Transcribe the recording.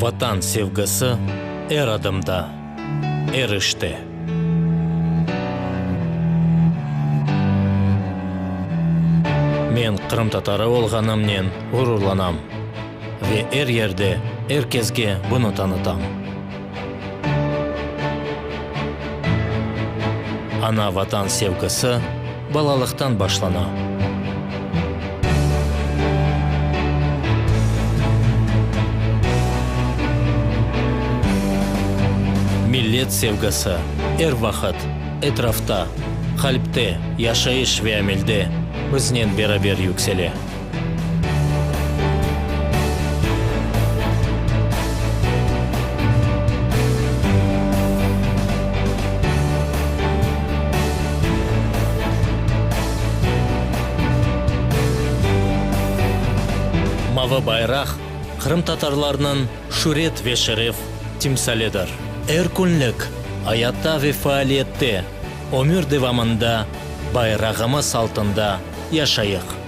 Vatan sevgisi er adımda, er işte. Men qırımtatarı olğanımnen ğururlanam ve er yerde er kesge bunı tanıtam. Ana-Vatan sevgisi balalıqtan başlana. Millet sevgisi er vaqıt etrafta, qalpte, yaşayış ve amelde biznen beraber yüksele. Mavı bayraq, qırımtatarlarnıñ şüret ve şeref timsalidir. Er künlik ayatta ve faaliyette, ömür devamında bayrağımız altında yaşayıq.